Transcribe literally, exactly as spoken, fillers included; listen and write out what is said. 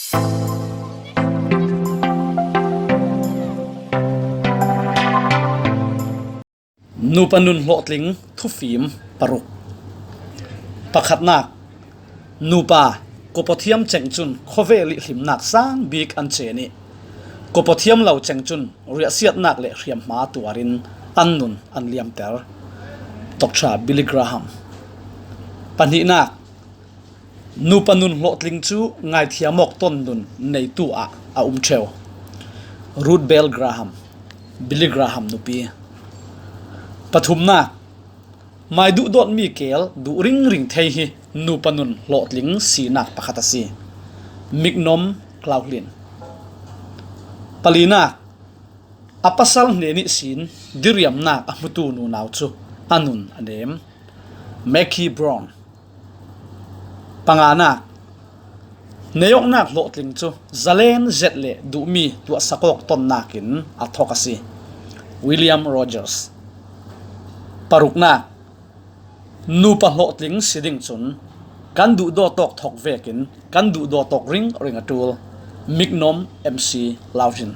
Nupa nun hlawhtling thufim paruk. Pakhatnak, nupa, kawpawthiam ceng cun khawvel i hlimnak sang bik an cen i, kawpawthiam lo ceng cun riahsiatnak le hriamhma tuarin an nun an liamter. Doctor Billy Graham. Pahnihnak, nupa nun hlawhtling cu ngaithiam awk ton nun neitu ah a um ṭheu. Ruth Bell Graham, Billy Graham nupi. Pathumnak, mai duhdawtmi kel duh ringring thei hi nupa nun hlawhtling sinak pakhat a si. Mignom Claughlin. Palinak, a pasal hnen ihsin diriamnak a hmutu nunau cu a nun a nem. Mackie Brown. Panganak, neiawknak hlawhtling cu zalen zet le duhmi tuahsak awk tonnak in a thawk a si. William Rogers. Paruknak, nupa hlawhtling si ding cun kan duhdawt awk thawk vekin kan duhdawt awk ringring a ṭul. Mignom M C Laughlin.